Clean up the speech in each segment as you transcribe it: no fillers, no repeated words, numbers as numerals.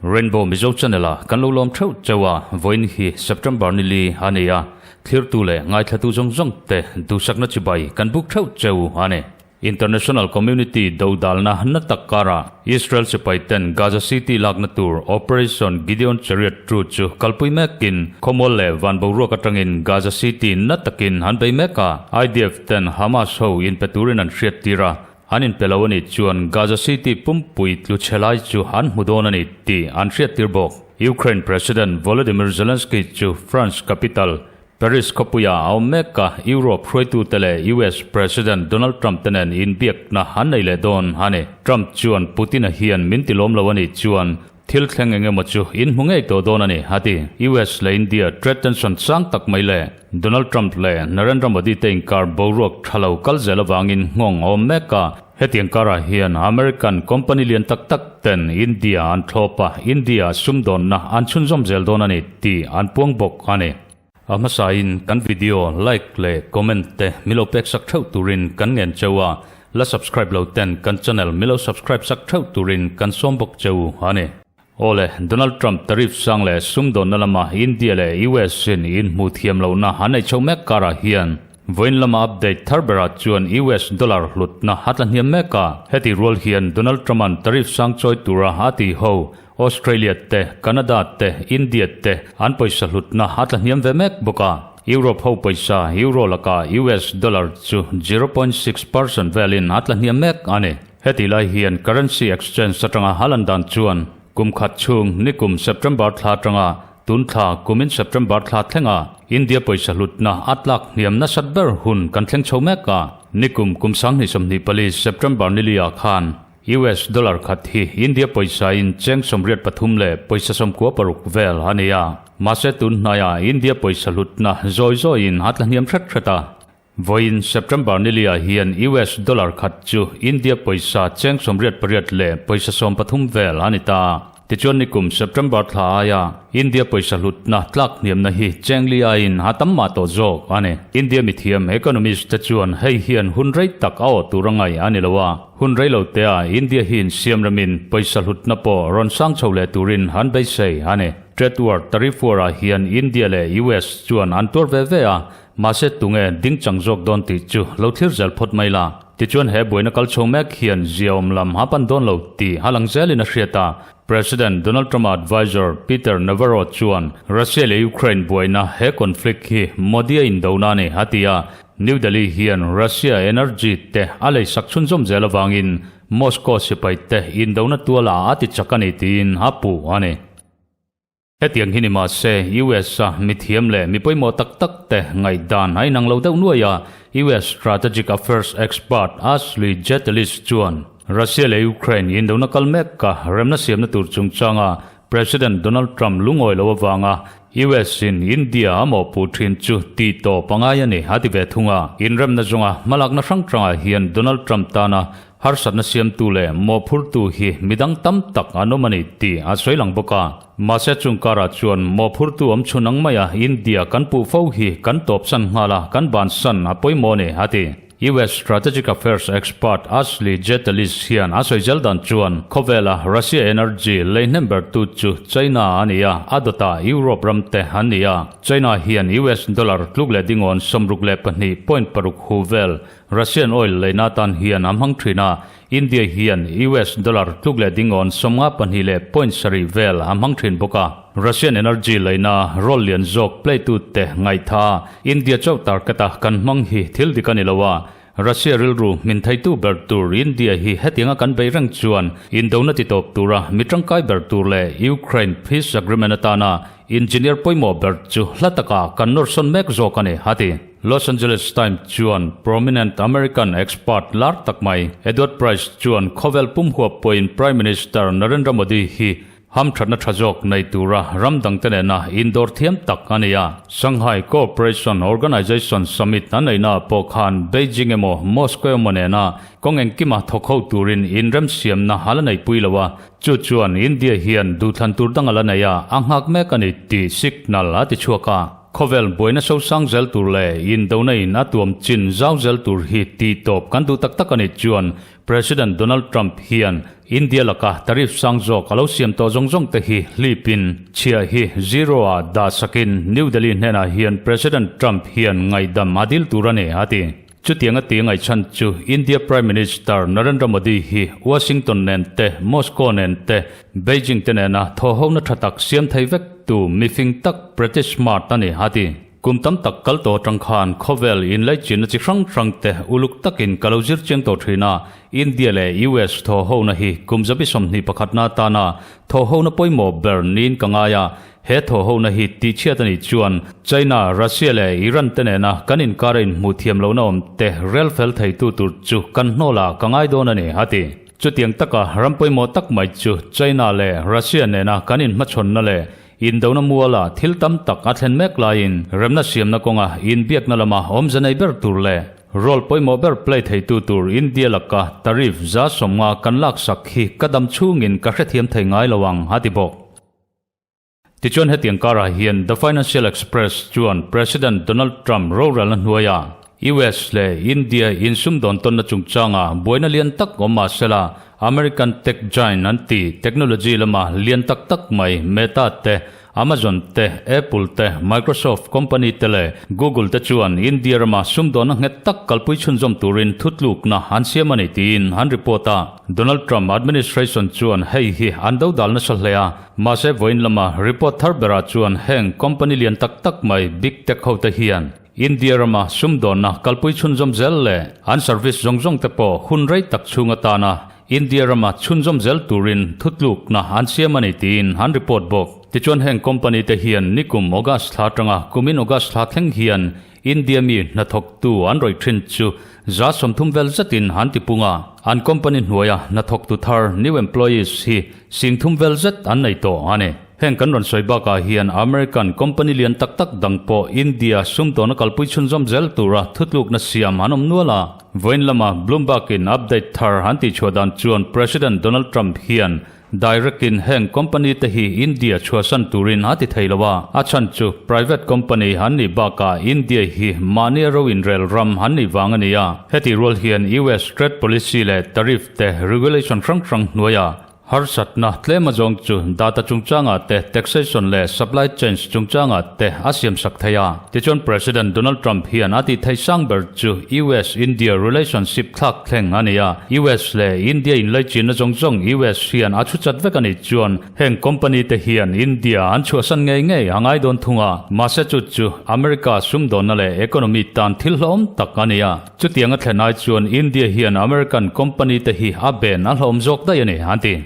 Rainbow Mizo Channel a kan lo lawm theuh cheu a, vawiin hi September ni li a ni a, thlirtu leh ngaithlatu zawng zawng te duhsakna chibai kan buk theuh cheu a ni. International community dodalna na tak karah Israel sipai ten Gaza City lakna tur Operation Gideon Chariot True chu kalpui mekin khawmual leh van boruak atangin Gaza City na takin an bei mek a, IDF ten Hamas ho inpe turin an hriat tir a, an inpe lo a nih chuan Gaza City pumpui tlu chhe lai chu an hmu dawn a ni tih an hriat tir bawk. Ukraine President Volodymyr Zelensky chu France capital Paris khawpuia a awm mek a, Europe hruaitute leh US President Donald Trump te nen inbiakna an nei leh dawn a ni. Trump chuan Putin-a hian min ti lawm lo a nih chuan thil thleng eng emaw chu in hmu ngei tawh dawn a ni, a ti. US leh India trade tension sang tak mai leh Donald Trump leh Narendra Modi te inkar boruak tha lo kal zel avangin nghawng a awm mek a. Hetiang karah hian American company lian tak tak ten India an thlawp a, India sumdawnna an chhunzawm zel dawn a ni tih an puang bawk a ni. A hmasain kan video like leh comment te milo pek sak theuh turin kan ngen cheu a, la subscribe lo ten kan channel milo subscribe sak theuh turin kan sawm bawk cheu a ni. Awle, Donald Trump tariff sang leh sumdawnna lama India leh US in inhmuh thiam lohna an nei chho mek karah hian vawiin lama update thar berah chuan US dollar hlutna a tla hniam mek a, heti rual hian Donald Trump-a'n tariff sang chawi tura a tih ho Australia te, Canada te, India te an pawisa hlutna a tla hniam ve mek bawk a. Europe ho pawisa Euro lakah US dollar chu 0.6% velin a tla hniam mek a ni. Heti lai hian currency exchange atanga a lan dan chuan kum khat chhung nikum September thla atanga tun thla kumin September thla thlenga India pawisa hlutna a tlak hniam nasat ber hun kan thleng chho mek a. Nikum kum 2024 September niliah khan US dollar khat hi India pawisa in cheng 83 leh pawisa 96 vel a ni a. Mahse tun hnaiah India pawisa hlutna zawi zawiin a tla hniam hret hret a. Vawiin September niliah hian US dollar khat chu India pawisa cheng 88 leh pawisa 13 vel a ni ta. Tichuan nikum September thla aia India pawisa hlutna tlak hniamna hi cheng li aiin a tam mah tawh zawk a ni. India mithiam economist te chuan hei hian hun rei tak a awh tur a ngaih a ni lo a, hun rei lo tea India hian siam ramin pawisa hlutna pawh rawn sang chho leh turin an beisei a ni. Trade war tariff war ah hian India leh US chuan an tuar ve ve a, mahse tunge ding chang zawk dawn tih chu lo thlir zel phawt mai la. Tichuan he buaina kal chho mek hian ziaawm lam a pan dawn lo tih a lang zelin a hriat a, President Donald Trump-a advisor Peter Navarro chuan Russia leh Ukraine buaina he conflict hi Modi-a indona a ni a ti a, New Delhi hian Russia energy te a leisak chhunzawm zel avangin Moscow sipai te indona tualah a ti chak a ni tiin a puh a ni. Hetiang hi ni mah se, US-a mithiam leh mi pawimawh tak tak te ngaihdan a inang lo deuh nuai a, US Strategic Affairs expert Ashley Jetelis chuan Russia leh Ukraine indona kal mek a remna siamna tur chungchanga President Donald Trump lungawi lo avanga US-in India a mawhpuh thin chu tih tawp a ngai a ni a ti ve thung a. Inremna zawnga hmalakna hrang hrangah hian Donald Trump tana Harsatna siamtu leh mawhphurtu hi midang tam tak an awm a ni tih a sawi lang bawk a. Mahse chung karah chuan mawhphurtu awm chhun ang maia India kan puh fo hi kan tawpsan nghal a, kan bansan a pawimawh a ni, a ti. US Strategic Affairs expert Ashley Jetelis hian a sawi zel dan chuan khawvela Russia energy lei hnem bertu chu China a ni a, a dawtah Europe ram te an ni a. China hian US dollar tluk leh dingawn 62.6 hu vel Russian oil leina atan hian a hmang thin a, India hian US dollar tluk leh dingawn 52 leh .7 vel a hmang thin bawk a. Russian energy leina role lian zawk play tute ngaihtha a, India chauh target a kan hmang hi thil dik a ni lo a, Russia rilru hmin theitu ber tur India hi hetianga kan bei reng chuan indona titawp tura mi tangkai ber tur leh Ukraine peace agreement atana engineer pawimawh ber chu hla takah kan nawrsawn mek zawk a ni, a ti. Los Angeles Times chuan prominent American expert lar tak mai Edward Price chuan khawvel pum huap pawhin Prime Minister Narendra Modi hi hamthatna tha zawk nei tura ram dangte nena indawr thiam tak a ni a. Shanghai Cooperation Organization Summit an neihnaah pawh khan Beijing emaw Moscow emaw nena kawng engkima thawk ho turin inremsiamna a la neipui lo a, chu chuan India hian duhthlan tur dang a la nei a, a nghak mek a ni tih signal a ti chhuak a. Khawvel buaina sosang zel tur leh indona in a tuam chin zau zel tur hi tih tawp kan duh tak tak a nih chuan President Donald Trump hian India laka tariff sang zawk a lo siam tawh zawng zawng te hi hlipin chhiah hi zero ah dah sakin New Delhi hnenah hian President Trump hian ngaihdam a dil tur a ni, a ti. Chutiang a ti ngaihchhan chu India Prime Minister Narendra Modi hi Washington nen te, Moscow nen te, Beijing te nena thawhhona tha tak siam thei vek tu mifing tak pretty smart a ni, a ti. Kum tam tak kal tawh atang khan khawvel inlaichinna chi hrang hrang te uluk takin ka lo zir chiang tawh thin a, India leh US thawhhona hi kum zabi 21 na atana thawhhona pawimawh ber niin ka ngai a, He thawhhona hi tihchhiat a nih chuan China, Russia leh Iran te nena kan inkar a inhmuh thiam lohna awm te rel fel theitu tur chu kan hnawlah ka ngai dawn a ni, a ti. Chutiang taka ram pawimawh tak mai chu China leh Russia nena kan inhmachhawnna leh indona muala thil tam tak a thlen mek laiin remna siamna kawnga inbiakna lama awmze nei ber tur leh role pawimawh ber play theitu tur India laka tariff 50% kan laksak hi ka dam chhungin ka hrethiam thei ngai lo ang, a ti bawk. Tichuan hetiang karah hian The Financial Express chuan President Donald Trump rorelna hnuaia US leh India insumdawn tawnna chungchanga buaina lian tak awm mah sela American tech giant an ti technology lama lian tak tak mai Meta te, Amazon te, Apple te, Microsoft company te leh Google te chuan India rama sumdawnna nghet tak kalpui chhunzawm turin thutlukna an siam a ni tiin an report a. Donald Trump administration chuan hei hi an dodal nasa hle a. Mahse vawiin lama report thar berah chuan heng company lian tak tak mai big tech ho te hian India rama sumdawnna kalpui chhunzawm zel leh an service zawng zawng te pawh hun rei tak chhung atana India rama chhunzawm zel turin thutlukna an siam a ni tiin an report bawk. Tichuan heng company te hian nikum August thla atanga kumin August thla thleng hian India mi hnathawktu an rawih thin chu 30% vel zetin an ti pung a, an company hnuaia hnathawktu thar, new employees, hi 30,000 vel zet an nei tawh a ni. Heng kan rawn sawi bakah hian American company lian tak tak dang pawh India sumdawna kalpui chhunzawm zel tura thutlukna siam an awm nual a. Vawiin lama Bloomberg-in update thar an tihchhuah dan chuan President Donald Trump hian Direct in heng company te hi India chhuahsan turin a ti thei lo a, a chhan chu private company an nih bakah India hi mahni ro inrel ram an nih vang a ni a. Hetih rual hian US trade policy leh tariff te regulation hrang hrang hnuaia harsatna tlem azawng chu data chungchangah te taxation leh supply chains chungchangah te a siamsak thei a. Tichuan President Donald Trump hian a tih theih sang ber chu US-India relationship thlak thleng a ni a, US leh India inlaichinna zawng zawng US hian a chhu chat vek a nih chuan heng company te hian India an chhuahsan ngei ngei a ngai dawn thung a, mahse chu chu America sumdawnna leh economy tan thil hlawm tak a ni a, chutiang a thlen ai chuan India hian American company te hi a ben a hlawm zawk daih a ni, an ti.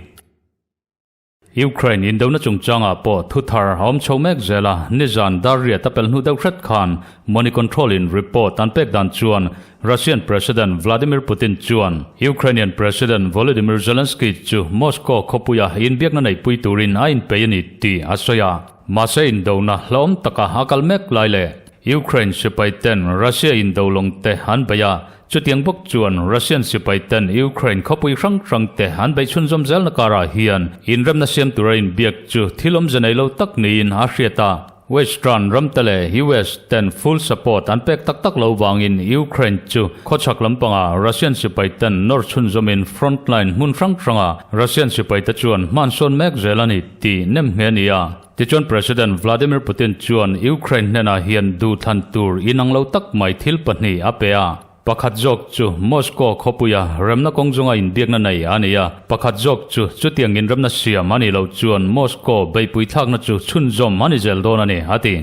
Ukraine indona chungchangah pawh thu thar a awm chho mek zel a, nizan dar riat a pel hnu deuh hret khan Money Control in report an pek dan chuan Russian President Vladimir Putin chuan Ukrainian President Volodymyr Zelensky chu Moscow khawpuia inbiakna neihpui turin a inpei a ni tih a sawi a. Mahse indona hlauhawm taka a kal mek lai leh Ukraine sipai ten Russia indo lawng te an bei a, chutiang bawk chuan Russian sipai ten Ukraine khawpui hrang hrang te an bei chhunzawm zelna karah hian inremna siam tura inbiak chu thil awmze nei lo tak niin a hriat a. Western ram te leh US ten full support an pek tak tak lo vangin Ukraine chu khawchhak lampanga Russian sipai ten nawr chhunzawmin frontline hmun hrang hranga Russian sipai te chuan hmansawn mek zel a ni tih nem nghe a ni a. Tichuan President Vladimir Putin chuan Ukraine hnenah hian duhthlan tur inang lo tak mai thil pahnih a pe a. Pakhat zawk chu Moscow khawpuia remna kawng zawnga inbiakna nei a ni a, pakhat zawk chu chutiang inremna siam a nih loh chuan Moscow beihpui thlakna chu chhunzawm a ni zel dawn a ni, a ti.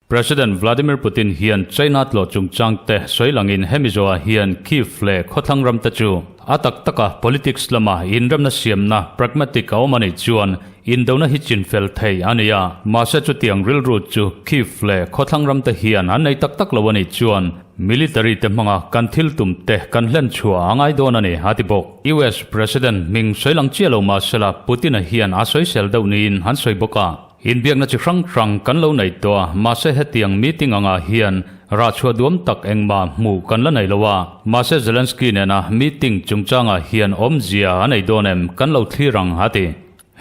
President Vladimir Putin hian China tlawh chungchang te sawi langin hemi zawhah hian Kyiv leh khawthlang ram te chu a tak taka politics lama inremna siamna pragmatic a awm a nih chuan indona hi chinfel thei a ni a. Mahse chutiang rilru chu Kyiv leh khawthlang ram te hian an nei tak tak lo a nih chuan military te hmanga kan thil tum te kan hlen chhuah a ngai dawn a ni, a ti bawk. US President hming sawi lang chiah lo mahsela Putin-a hian a sawisel deuh niin an sawi bawk a. Inbiakna chi hrang hrang kan lo nei tawh a, mahse hetiang meeting angah hian rah chhuah duam tak engmah hmuh kan la nei lo a. Mahse Zelensky nena meeting chungchangah hian awmzia a nei dawn em kan lo thlir ang, a ti.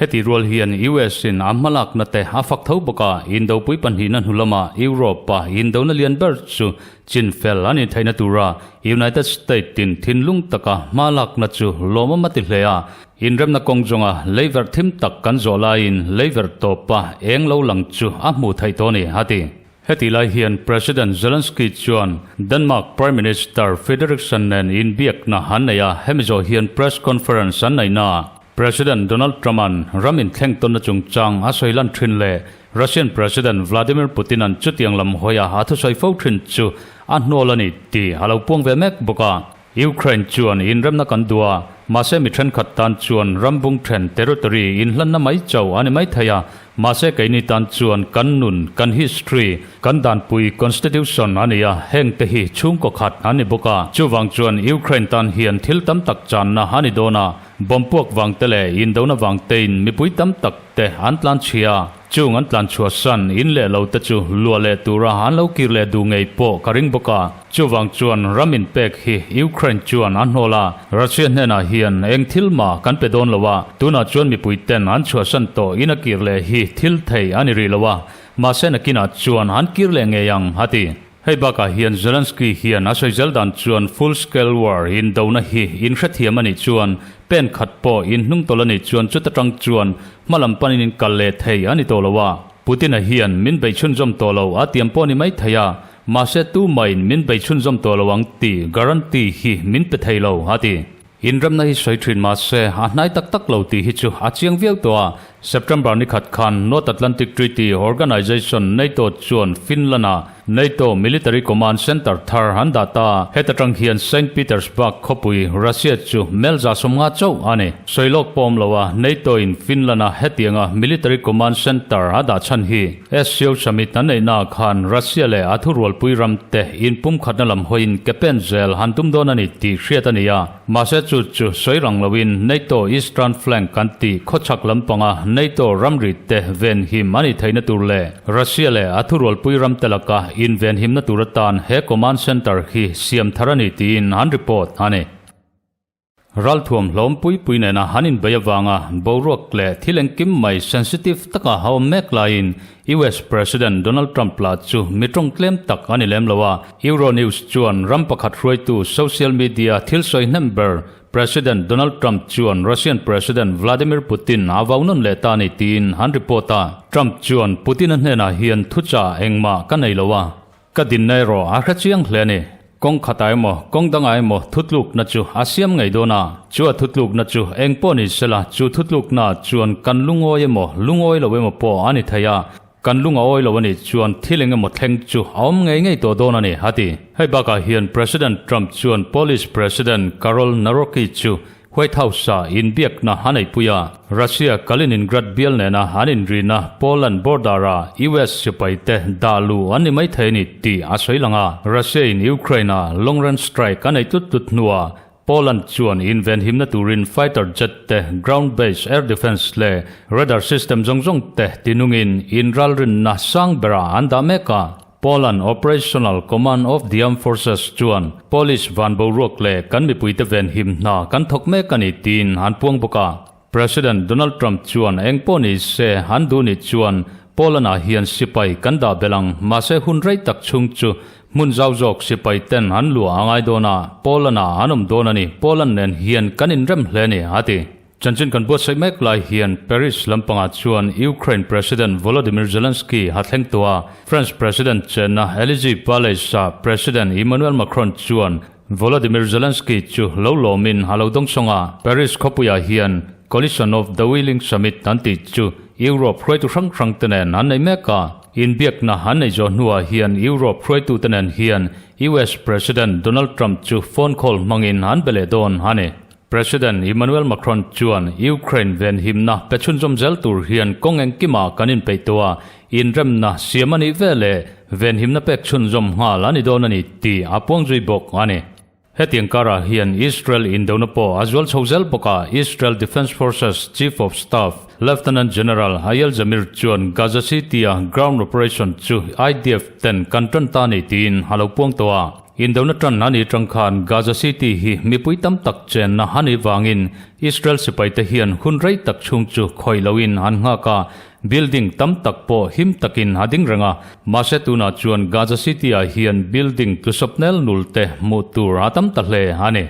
Heti rual hian US in a hmalakna te a fak tho bawk a, Indopui pahnihna hnu lama Europe-a indona lian ber chu chinfel a ni theihna tura United State in thinlung taka hmalakna chu lawmawm a ti hle a. Inremna kawng zawnga leiverh thim tak kan zawh laiin leiverh tawpa eng lo lang chu a hmuh theih tawh a ni, a ti. Heti lai hian President Zelensky chuan Denmark Prime Minister Frederiksen nen inbiakna an nei a, hemi zawh hian press conference an neihna President Donald Trump-a'n ram inthleng tawnna chungchang a sawi lan thin leh Russian President Vladimir Putin-a'n chutiang lam hawia a thusawi fo thin chu a hnual a ni tih a lo puang ve mek bawk a. Ukraine chuan inremna kan duh a, mahse mi thenkhat tan chuan ram bung then territory inhlanna mai chauh a ni mai thei a, mahse keini tan chuan kan nun, kan history, kan danpui constitution a ni a, heng te hi chhungkaw khat an ni bawk a. Chuvang chuan Ukraine tan hian thil tam tak channa a ni dawn a, bomb puak vang te leh indona vang tein mipui tam tak te an tlan chhia a. Chung an tlan chhuah san in leh lo te chu luah leh tura an lo kir leh duh ngei pawh ka ring bawk a. Chuvang chuan ram inpek hi Ukraine chuan a hnawl a, Russia hnenah hian eng thil mah kan pe dawn lo a, tunah chuan mipui ten an chhuahsan tawh in a kir leh hi thil thei a ni rih lo a, mahse nakinah chuan an kir leh ngei ang, a ti. Hei bakah hian Zelensky hian a sawi zel dan chuan full scale war indona hi in hrethiam a nih chuan pen khat pawh in hnung tawlh a nih chuan chuta tang chuan hma lam panin in kal leh thei a ni tawh lo a. Putin-a hian min bei chhunzawm tawh lo a tiam pawh ni mai thei a, mahse tumahin min bei chhunzawm tawh lo ang tih guarantee hi min pe thei lo, a ti. Inremna hi sawi thin mahse a hnai tak tak lo tih hi chu a chiang viau tawh a. September ni khat khan North Atlantic Treaty Organization, NATO, chuan Finland-a NATO Military Command Center thar an dah ta a. Heta tang hian Saint Petersburg khawpui, Russia chu mel 150 chauh a ni. Sawi lawk pawm lo a, NATO-in Finland-a hetianga Military Command Center a dah chhan hi SCO Summit an neihnaah khan Russia leh a thurualpui ramte inpumkhatna lam hawiin ke pen zel han tum dawn a ni tih hriat a ni a. Mahse chu chu sawi rang loin NATO Eastern Flank kan tih khawchhak lampanga NATO ramri te venhim a nih theihna tur leh Russia leh a thurualpui ramte laka invenhimna tur atan he command center hi siam thar a ni tiin an report a ni. Ralthuam hlawm pui pui nena han inbei avanga boruak leh thil engkim mai sensitive taka a awm mek laiin US President Donald Trump lah chu mi tawng tlem tak a ni lem lo a. Euronews chuan ram pakhat hruaitu social media thil sawi hnem ber President Donald Trump chuan Russian President Vladimir Putin a vau nawn leh ta a ni tiin an report a. Trump chuan Putin-a hnenah hian thuchah engmah ka nei lo a. Ka dinna erawh a hre chiang hle a ni. Kawng khatah emaw, kawng dangah emaw thutlukna chu a siam ngei dawn a. Chu a thutlukna chu eng pawh ni sela, chu thutluknaah chuan kan lungawi emaw, lungawi lo emaw pawh a ni thei a. Kan lung a awi lo a nih chuan thil eng emaw thleng chu a awm ngei ngei tawh dawn a ni, a ti. Hei bakah hian President Trump chuan Polish President Karol Nawrocki chu White House-a inbiakna a neihpui a, Russia Kaliningrad bial nena an inrina Poland border-a US sipaite dah luh an ni maithei a ni tih a sawi lang a. Russia-in Ukraine-a long-range strike a nei tlut tlut hnuah Poland chuan invenhimna turin fighter jet te, ground-based air defence leh radar system zawng zawng te tinungin inralrinna sang berah an dah mek a. Poland Operational Command of the Armed Forces chuan Polish van boruak leh kan mipuite venhim hna kan thawk mek a ni tiin an puang bawk a. President Donald Trump chuan eng pawh ni se an duh ni chuan Poland-ah hian sipai kan dah belh ang, mahse hun rei tak chhung chu hmun zau zawk sipai ten an luah a ngai dawn a, Poland-ah an awm dawn a ni, Poland nen hian kan inrem hle a ni, a ti. Chanchin kan buatsaih mek lai hian Paris lampangah chuan Ukraine President Volodymyr Zelensky a thleng tawh a, French President chenna Elysee Palace-ah President Emmanuel Macron chuan Volodymyr Zelensky chu lo lawmin a lo dawngsawng a. Paris khawpuiah hian Coalition of the Willing Summit an tih chu Europe hruaitu hrang hrang te nen an nei mek a. Inbiakna an nei zawh hnuah hian Europe hruaitute nen hian US President Donald Trump chu phone call hmangin an be leh dawn a ni. President Emmanuel Macron chuan Ukraine venhimna pe chhunzawm zel tur hian kawng engkimah kan inpeih tawh a, inremna siam a nih ve leh venhimna pek chhunzawm nghal a ni dawn a ni tih a puang zui bawk a ni. Hetiang karah hian Israel indona pawh a zual chho zel bawk a, Israel Defence Forces Chief of Staff Lieutenant General Eyal Zamir chuan Gaza City-a ground operation chu IDF ten kan tan ta a ni tiin a lo puang tawh a. Indona tan a nih atang khan Gaza City hi mipui tam tak chenna a nih vangin Israel sipaite hian hun rei tak chhung chu khawih loin an nghak a, building tam tak pawh him takin a ding reng a. Mahse tunah chuan Gaza City-ah hian building tlusawp nel nul te hmuh tur a tam ta hle a ni.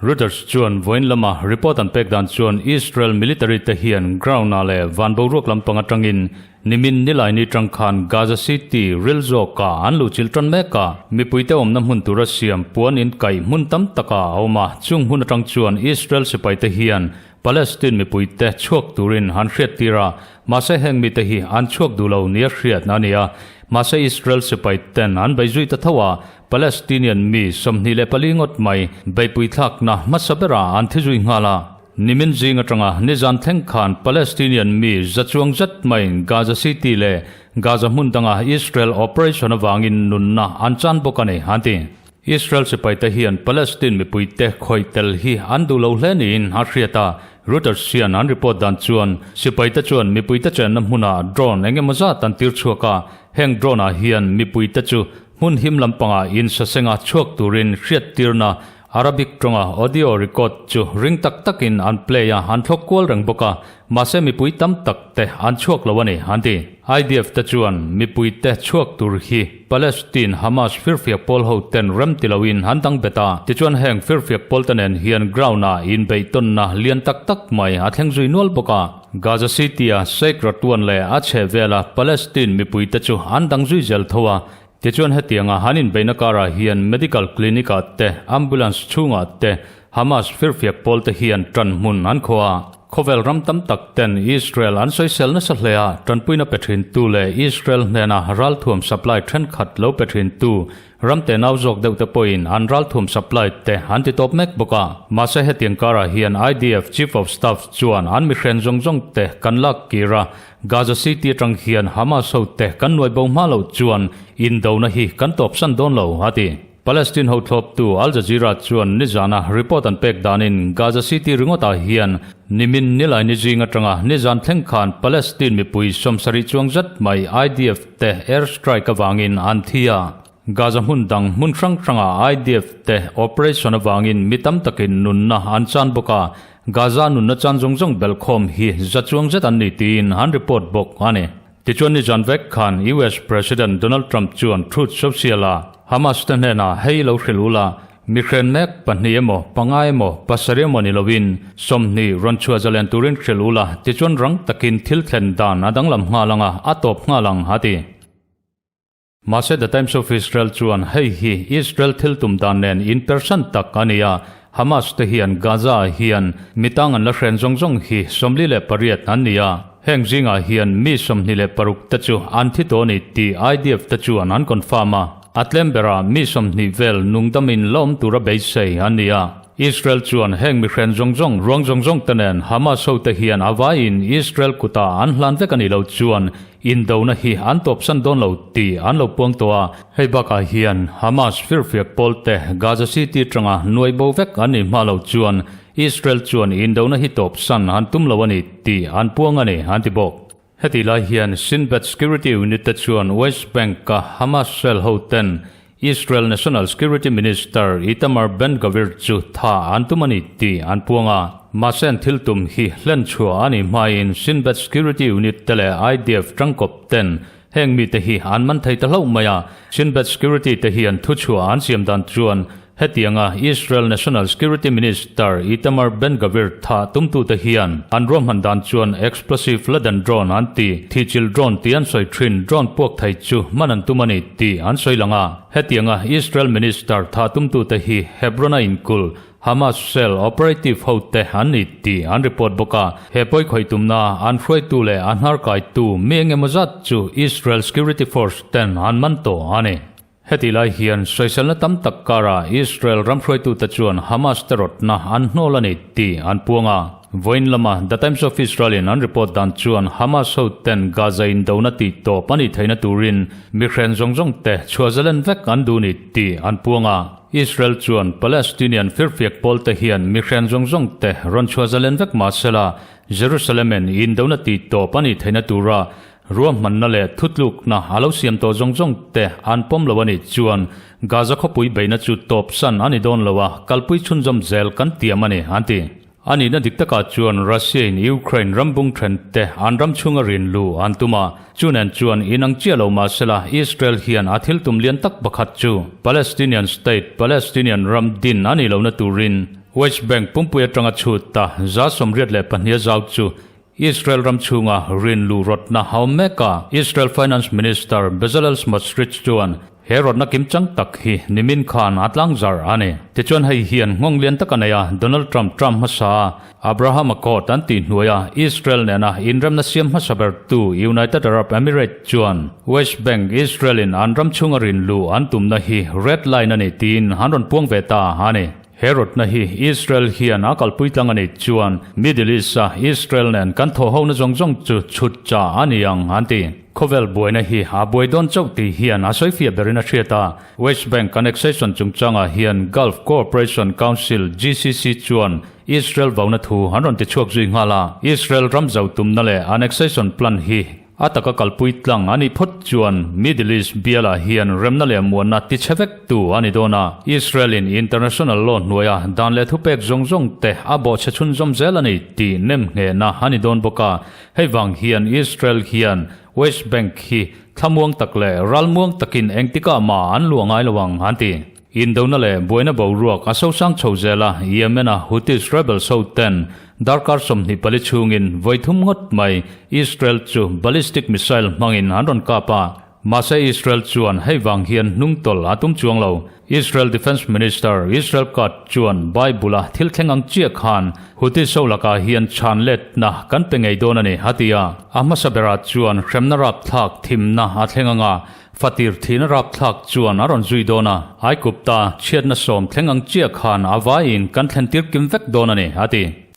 Reuters chuan vawiin lama report an pek dan chuan Israel military te hian ground ah leh van boruak lampang atangin nimin nilaini tang khan Gaza City ril zawkah an luhchilh tan mek a. Mipuite awmna hmun tura siam puan in kaih hmun tam takah a awm a, chung hmun atang chuan Israel sipaite hian Palestine mipuite chhuak turin an hriattir a, mahse heng mite hi an chhuak duh lo nia hriat a ni a. Mahse Israel sipaiten an beizui ta tho a, Palestinian mi 24 ngawt mai beihpui thlakna hmasa berah an thi zui nghal a. Nimin zing atanga nizan thleng khan Palestinian mi za chuang zet maiin Gaza City leh Gaza hmun danga Israel operation avangin nunna an chan bawk a ni, an ti. Israel sipaite hian Palestine mipuite khawih tel hi an duh lo hle niin a hriat a. Reuters hian an report dan chuan sipaite chuan mipuite chenna hmunah drone eng emaw zat an tir chhuak a, heng drone-ah hian mipuite chu Hmun him lampangah insasenga chhuak turin hriattirna Arabic tawnga audio record chu ring tak takin an play a, an thlawk kual reng bawk a, mahse mipui tam tak te an chhuak lo a ni, an ti. IDF te chuan mipui te chhuak tur hi Palestine Hamas firfiak pawl ho ten rem ti loin an dang bet a, tichuan heng firfiak pawl te nen hian ground ah inbeihtawnna lian tak tak mai a thleng zui nual bawk a. Gaza City-a Sheikh Radwan leh a chhehvela Palestine mipuite chu an dang zui zel tho a, tichuan hetianga han inbeihna karah hian medical clinic-ah te, ambulance chhungah te Hamas firfiak pawlte hian ṭan hmun an khaw a. Khawvel ram tam tak ten Israel an sawisel nasa hle a, ṭanpuina pe ṭhintu leh Israel hnena ralthuam supply ṭhenkhat lo pe ṭhintu Ram te nau zawk deuh te pawhin an ralthum supply te an ti tawp mek bawk a. Mahse hetiang karah hian IDF Chief of Staff chuan an mihren zawng zawng te kan lak kir a, Gaza City atang hian Hamas ho te kan nuai bo hma loh chuan indona hi kan tawpsan dawn lo, a ti. Palestine ho thlawptu Al Jazeera chuan nizana report an pek danin Gaza City ringawtah hian nimin nilai ni zing atanga nizan thleng khan Palestine mipui 70 chuang zet mai IDF te air strike avangin an thi a, Gaza hmun dang hmun hrang hrangah IDF te operation avangin mi tam takin nunna an chan bawk a, Gaza nunna chan zawng zawng belhkhawm hi za chuang zet an ni tiin an report bawk a ni. Tichuan nizan vek khan US President Donald Trump chuan Truth Social-a Hamas te hnenah hei lo hrilh ula, Mihren mek pahnih emaw, panga emaw, pasarih emaw ni lovin 20 rawn chhuah zalen turin hrilh ula, tichuan rang takin thil thlen dan a danglam nghal ang a, a tawp nghal ang, a ti. Mahse The Times of Israel chuan hei hi Israel thil tum dan nen inpersan tak a ni a, Hamas te hian Gaza-ah hian mitang an la hren zawng zawng hi 48 an ni a, heng zingah hian mi 26 te chu an thi tawh a ni tih IDF te chuan an confirm a. A tlem berah mi 20 vel nungdamin la awm tura beisei an ni a. Israel chuan heng mihren zawng zawng, ruang zawng zawng te nen Hamas hote hian a vaiin Israel kutah an hlan vek a nih loh chuan indona hi an tawpsan dawn lo tih an lo puang tawh a. Hei bakah hian Hamas firfiak pawlte Gaza City atanga nuai bo vek an nih hma loh chuan Israel chuan indona hi tawpsan an tum lo a ni tih an puang a ni, an ti bawk. Heti lai hian Shin Bet Security Unit te chuan West Bank-a Hamas cell ho ten Israel National Security Minister Itamar Ben-Gvir chu tha an tum a ni tih an puang a. Mahse an thil tum hi hlen chhuah a nih hmain Shin Bet Security Unit te leh IDF tangkawp ten heng mite hi an man thei ta hlauh mai a. Shin Bet Security te hian thuchhuah an siam dan chuan Hetianga Israel National Security Minister Itamar Ben-Gvir thah tumtute hian an ruahman dan chuan explosive laden drone an ti, thihchilh drone tih an sawi thin, drone puak thei chu hman an tum a ni tih an sawi lang a. Hetianga Israel Minister thah tumtute hi Hebron-a inkul Hamas cell operative hote an ni tih an report bawk a. He pawi khawih tumna an hruaitu leh a hnarkaitu mi engemaw zat chu Israel Security Force ten an man tawh a ni. Heti lai hian sawiselna tam tak karah Israel ram hruaitute chuan Hamas te rawtna an hnawl a ni tih an puang a. Vawiin lama The Times of Israel-in an report dan chuan Hamas hoten Gaza indona tih tawp a nih theihna turin mihren zawng zawng te chhuah zalen vek an duh ni tih an puang a. Israel chuan Palestinian firfiak pawlte hian mihren zawng zawng te rawn chhuah zalen vek mahsela Jerusalem-in indona tih tawp a nih theihna tura. Ruahmanna leh thutlukna a lo siam tawh zawng zawng te an pawm lo a nih chuan Gaza khawpui beihna chu tawpsan a ni dawn lo a, kalpui chhunzawm zel kan tiam a ni, an ti. A nihna dik takah chuan Russia-in Ukraine ram bung then te an ram chhunga rin lu an tum a, chu nen chuan inang chiah lo mah sela Israel hian a thil tum lian tak pakhat chu Palestinian state, Palestinian ram din a nih lohna turin West Bank pumpui atanga chhut ta 182 a zau chu Israel ram chhunga rin luh rawtna a awm mek a, Israel Finance Minister Bezalel Smotrich chuan he rawtna kimchang tak hi nimin khan a tlangzar a ni. Tichuan hei hian nghawng lian tak a nei a, Donald Trump term hmasa a Abraham Accord an tih hnuaia Israel nena inremna siam hmasa bertu United Arab Emirates chuan West Bank Israel-in an ram chhunga rin luh an tumna hi red line a ni tiin an rawn puang ve ta a ni. He rawtna hi Israel hian a kalpui tlang a nih chuan Middle East-a Israel nen kan thawhhona zawng zawng chu chhut cha a ni ang, an ti. Khawvel buaina hi a buai dawn chauh tih hian a sawifiah berin a hriat a. West Bank annexation chungchangah hian Gulf Cooperation Council, GCC, chuan Israel vauna thu an rawn tichhuak zui nghal a. Israel ram zau tumna leh annexation plan hi A taka kalpui tlang a nih phawt chuan Middle East bialah hian remna leh muanna tichhe vek tu a ni dawn a. Israel-in international law hnuaia dan leh thupek zawng zawng te a bawhchhe chhunzawm zel a ni tih nemnghehna a ni dawn bawk a. Hei vang hian Israel hian West Bank hi thlamuang tak leh ralmuang takin engtikah mah an luah ngai lo ang an ti. Indona leh buaina boruak a sosang chho zel a, Yemen-a Houthis rebels ho ten darkar 24 chhungin vawi thum ngawt mai Israel chu ballistic missile hmangin an rawn kap a, mahse Israel chuan hei vang hian hnungtawlh a tum chuang lo. Israel Defence Minister Israel Katz chuan Bible-a thil thleng ang chiah khan Houthis ho lakah hian chhan letna kan pe ngei dawn a ni, a ti a. A hmasa berah chuan hremna rapthlak thimna a thleng ang a, Fatir thihna rapthlak chuan a rawn zui dawn a, Aikupta chhiatna sawm thleng ang chiah khan a vaiin kan thlen tir kim vek dawn a ni, a ti.